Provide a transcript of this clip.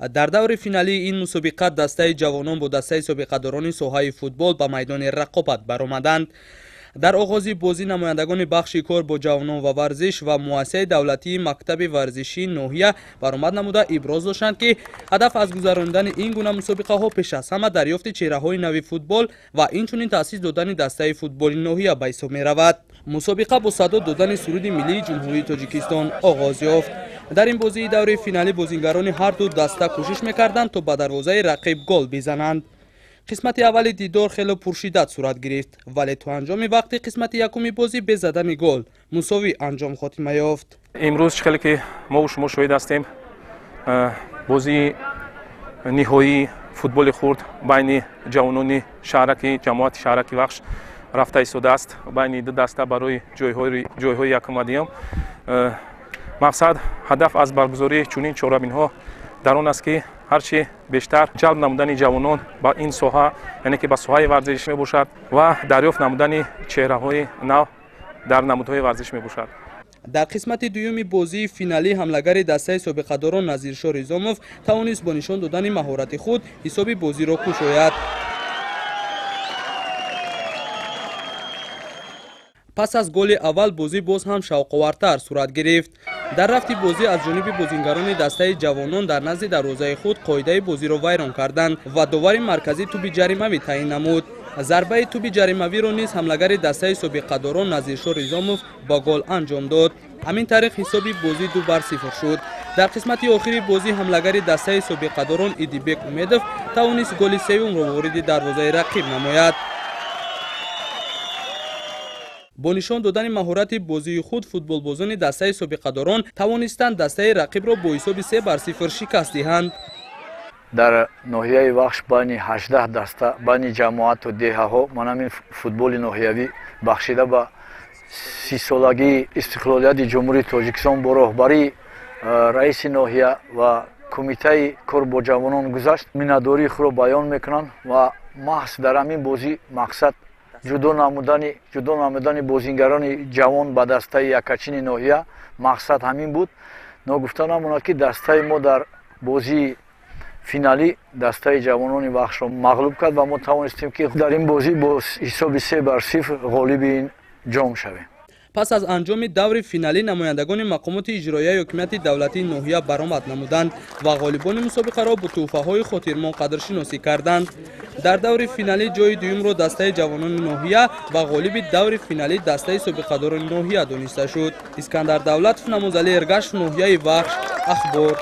Дар даври финалии ин мусобиқа дастаи ҷавонон бо дастаи собиқадорони соҳаи футбол ба майдони рақобат баромаданд. Дар оғози бозӣ намояндагони бахши кор бо ҷавонон ва варзиш ва муассисаи давлатии мактаби варзишии ноҳия баромад намуда иброз доштанд, ки ҳадаф аз гузаронидани ин гуна мусобиқаҳо пеш аз ҳама дарёфти чеҳраҳои нави футбол ва инчунин таъсис додани дастаи футболи ноҳия ба ҳисоб меравад. Мусобиқа бо садо додани суруди миллии Ҷумҳурии Тоҷикистон оғоз ёфт. Дар ин бозии даври финалӣ бозингарони ҳар ду даста кӯшиш мекарданд, то ба дарвозаи рақиб гол бизананд. Қисмати аввали дидор хело пуршиддат сурат гирифт, вале то анҷоми вақти қисмати якуми бозӣ без задани гол мусовӣ анҷом хотима ёфт. Имрӯз чӣ хеле ки мову шумо шоҳид ҳастем, бозии ниҳоии футболи хурд байни ҷавонони шаҳраки ҷамоати шаҳраки Вахш рафта истодааст, байни ду даста барои ҷойҳои якум ва дуюм. Мақсад, ҳадаф аз баргузории чунин чорабинҳо дар он аст, ки ҳарчи бештар ҷалб намудани ҷавонон ба ин соҳа, яъне ки ба соҳаи варзиш мебошад, ва дарёфт намудани чеҳраҳои нав дар намудҳои варзиш мебошад. Дар қисмати дуюми бозии финалӣ ҳамлагари дастаи собиқадорон Назиршо Ризомов тавонист бо нишон додани маҳорати худ ҳисоби бозиро кушояд. Пас аз голи аввал бозӣ боз ҳам шавқовартар сурат гирифт. Дар рафти бозӣ аз ҷониби бозингарони дастаи ҷавонон дар назди дарвозаи худ қоидаи бозиро вайрон карданд ва довари марказӣ туби ҷаримавӣ таъин намуд. Зарбаи туби ҷаримавиро низ ҳамлагари дастаи собиқадорон Назиршо Ризомов ба гол анҷом дод. Ҳамин тариқ ҳисоби бозӣ 2-0 шуд. Дар қисмати охири бозӣ ҳамлагари дастаи собиқадорон Идибек Умедов тавонист голи сеюмро вориди дарвозаи рақиб намояд. Бо нишон додани маҳорати бозии худ футболбозони дастаи собиқадорон тавонистанд дастаи рақибро бо ҳисоби 3-0 шикаст диҳанд. Дар ноҳияи Вахш байни 18 даста, байни ҷамоату деҳаҳо манамин футболи ноҳиявӣ бахшида ба 30-солагии истиқлолияти Ҷумҳурии Тоҷикистон бо роҳбарии раиси ноҳия ва кумитаи кор бо ҷавонон гузашт. Миннатдории худро баён мекунанд ва маҳз дар ҳамин бозӣ мақсад ҷудо намудани бозингарони ҷавон ба дастаи якачини ноҳия мақсад ҳамин буд. Ногуфта намонад, ки дастаи мо дар бозии финалӣ дастаи ҷавонони Вахшро мағлуб кард ва мо тавонистем, ки дар ин бозӣ бо ҳисоби 3-0 ғолиби ин ҷом шавем. Пас аз анҷоми даври финалӣ намояндагони мақомоти иҷроияи ҳокимияти давлатии ноҳия баромад намуданд ва ғолибони мусобиқаро бо тӯҳфаҳои хотирмон қадршиносӣ карданд. Дар даври финалӣ ҷои дуюмро дастаи ҷавонони ноҳия ва ғолиби даври финалӣ дастаи собиқадорони ноҳия дониста шуд. Искандар Давлатов, Намозали Эргашев, ноҳияи Вахш, Ахбор.